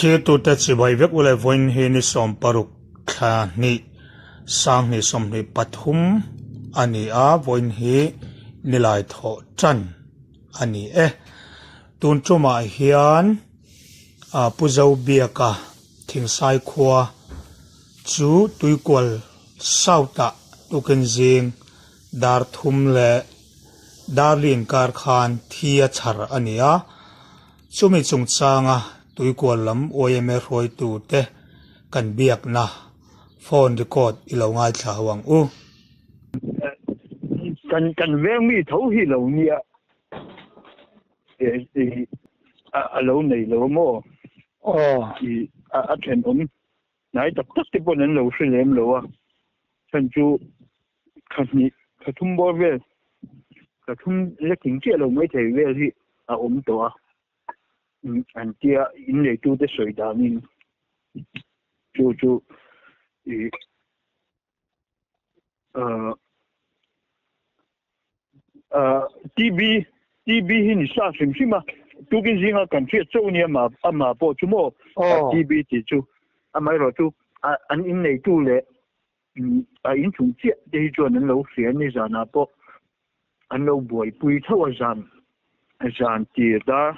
Thirtute chibai vek ule vawiin hi ni 16 thla hnih sanghnih 23 a ni a, vawiin hi nilai thawh tan a ni e. Tun tumah hian Pu Zobiaka Thingsai khua chu Tuikual South ah tukin zing dar thum leh Darlin kar khan thi a chhar a ni a, chumi chungchanga Tuikual lam yma hruaitute kan biakna phone record i lo ngaithla ho ang u. Kan kan veng mi tho hi lo nia a lo nei lo maw? Aw. A thenawm hnai tak tak te pawn an lo hre lem lo a, chhan chu thla hnih thla thum bawr vel thla thum lekin chiah lo maithei vel hi a awm tawh a, an tia inneitute sawi danin chu chu ih ah ah TB TB hi ni sa hrim hrim a tukin zinga kan hriat chauh nia ama ama pawh chu maw TB tih chu amaherawhchu an inneitu leh A inchung chiah te hi chuan an lo hria ni zanah pawh an lo buaipui tho a zan zan tir dar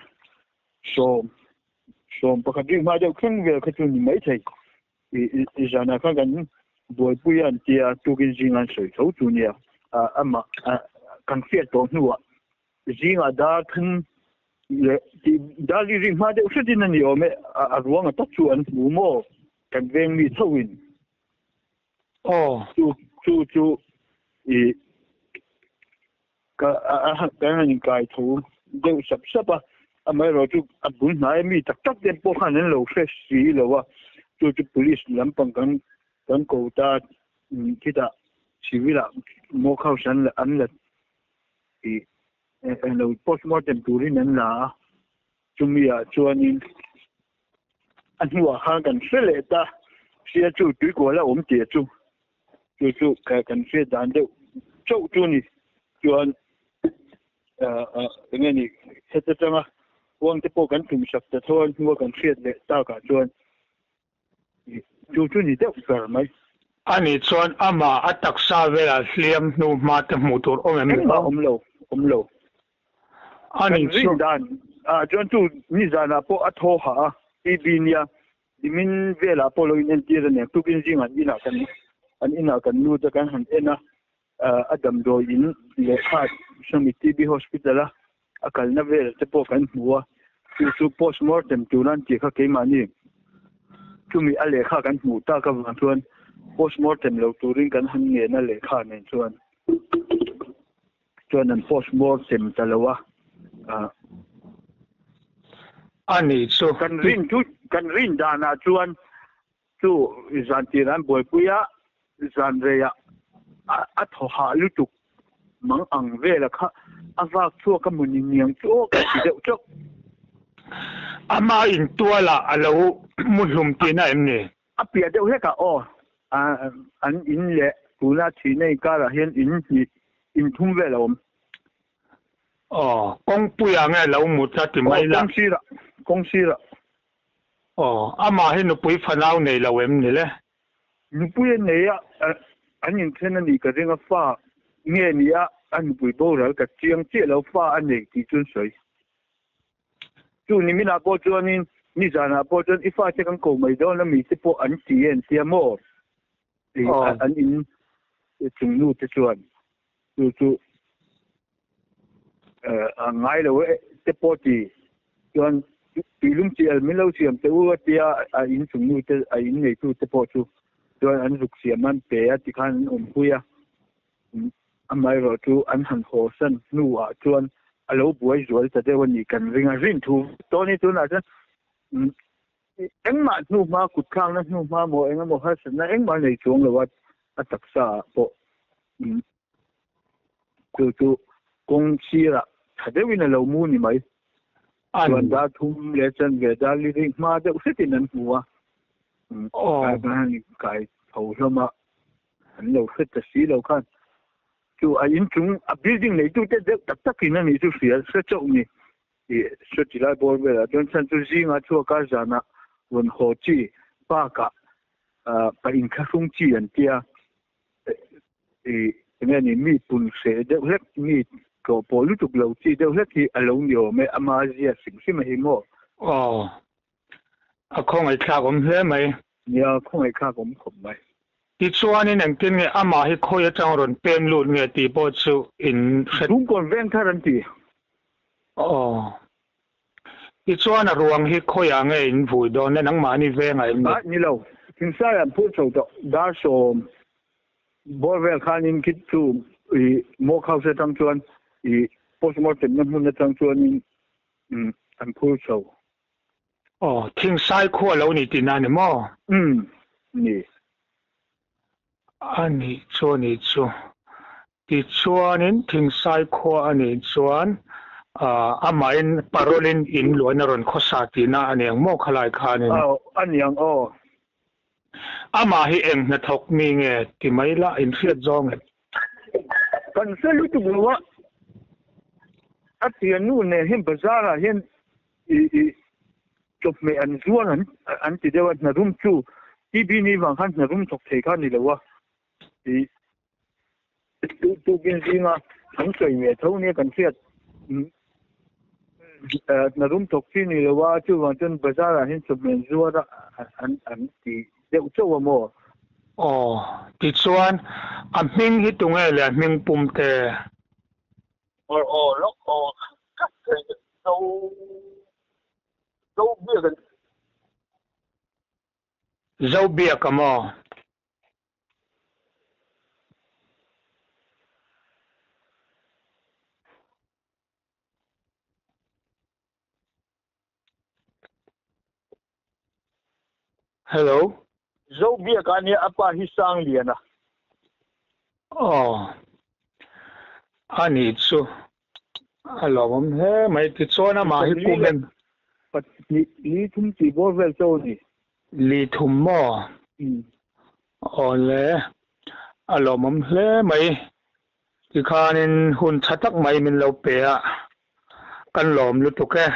sawm sawm pakhat rik hma deuh thleng vel kha chu ni maithei i zanah khan kan buaipui a an tia tukin zinga an sawi tho chu nia amah kan hriat tawh hnuah zingah dar thum leh tih dar ri rik hma deuh hretin a ni awm e a ruang a tak chu an hmu maw kan veng mi chauhin Aw. Chu chu chu i ka a kan han inkai tho deuh sap sap a, amaherawh chu a bul hnai a mi tak tak te pawh khan an lo hre si lo a, chu chu police lampang kan kan ko ta khitah civil ah mock house an an la i lo postmortem turin an la a, chumi ah chuanin A hnuah khan kan hre leh ta sia chu tuikual a awm tih chu chu chu kan hriat dan deuh chauh chu ni chuan eng nge ni heta tanga huang te pawh kan tum sak ta tho a hnua kan hriat leh takah chuan chu chu ni deuh ber mai. Ani chuan amah a taksa velah hliam hnu hma te hmuh tur awm em? Engmah awm lo, awm lo. Ani Kan rin dan ah chuan chu nizanah pawh a thaw hah a, TB nia nimin velah pawh lo inentir a nia, tukin zingah an inah kan an inah kan lut a kan han en a, a damdawi in lehkha sawmi TB hospital a a kalna vel te pawh kan hmu a, chu chu postmortem tur an tih kha keimahni chumi a lehkha kan hmuh tak avang chuan postmortem lo turin kan han ngen a lehkha nen chuan. Chuan an postmortem ta lo a. A nih chu. Kan rin chu kan rin danah chuan chu zan tir an buaipui a, zan reiah a thaw hah lutuk mang ang vela kha a vak chhuak a mawni niang chu aw ka ti deuh chauh. Ama intualah a lo muhlum tihna em ni? A piah deuh hlekah aw, an in leh tuna thihna inkarah hian in hnih, in thum vel a awm. Aw, kawngpuiah nge lo mut a ti mai la? Aw, kawng sirah, kawng sirah. Aw, amah hi nupui fanau nei lo em ni le? Nupui a nei a, an inthen a nih ka ring a, fa nge ni a, a nupui boral ka chiang chiah lo, fa a nei tih chu an sawi. Chu niminah pawh chuanin nizanah pawh chuan i fate kan ko mai dawn a mite pawh an ti e an tia maw? An in chung nu te chuan chu chu a ngai lo e te pawh ti chuan tuilum chi al min lo siam te u a tia a in chung nu te a in neitu te pawh chu chuan an zuk siam an pe a tikhan an awmpui a. Amaherawh chu an han haw san hnuah chuan a lo buai zual ta deuh a nih kan ring a, rin thu tawh a ni. Tunah chuan engmah hnuhma, kut thlakna hnuhma maw eng emaw harsatna engmah nei chuang lo a, a taksa ah pawh chu chu kawng sirah tha deuhin a lo mu ni mai. Chuan dar thum leh chanve dar li rik hma deuh hretin an hmu a, kai tho hlawm a. An lo hre ta si lo khan chu a inchung a building neitu te deuh tak tak in a nih chu hria hre chauh ni tih hre ti lai bawr velah chuan chhan chu zinga chhuak a zanah rawn haw chi bakah pa inthlahrung chi an tia ih enge ni mi pun hreh deuh hlek mi tlawh pawh lutuk lo chi deuh hlek hi a lo ni awm e ama zia hrim hrim a hi maw? Aw a khawngaihthlak awm hle mai. Nia khawngaihthlak awm khawp mai. Tichuanin engtin nge amah hi khawi atang rawn pem lut nge tih pawh chu in hre. Bungkawn veng thar an ti. Aw. Tichuan a ruang hi khawiah nge in vui dawn le nangmahni vengah em ni? Ah ni lo. Thingsai an phur chho tawh. Dar sawm bawr vel khanin khi chu i Mock House atang chuan i postmortem na hmun atang chuanin an phur chho. Aw, Thingsai khua lo ni tihna a ni maw? Umm, ni. A nih chu a nih chu. Tichuanin Thingsai khua a nih chuan amahin parole-in in luahin a rawn khawsa tihna a ni ang maw khalai khanin? Aw, a ni ang aw. Amah hi eng hnathawk mi nge ti mai la inhriat zawng em? Kan hre lutuk lo a, a thiannu nen hian bazar ah hian i i chawhmeh an zuar an an ti deuh a, hna rum chu TB ni vang khan hna rum thawk thei kha a ni lo a, i tukin zinga an sawi ve tho nia kan hriat hna rum thawk chi ni lo a, chuvang chuan bazar ah hian chawhmeh an zuar a an an ti deuh chauh a maw? Aw, tichuan a hming hi tunge le a hming pum te? Aw aw lawk aw ka zo zo biak an. Zo biak a maw? Hello. Zo biak a nia a pa hi Sanglian a. Aw. A nih chu. A lawmawm hle mai. Tichuan amah hi kum em? Pahnih li thum tih bawr vel chaw a ni. Li thum maw? Aw le. A lawmawm hle mai. Tikhanin hun tha tak mai min lo pe a. Kan lawm lutuk e.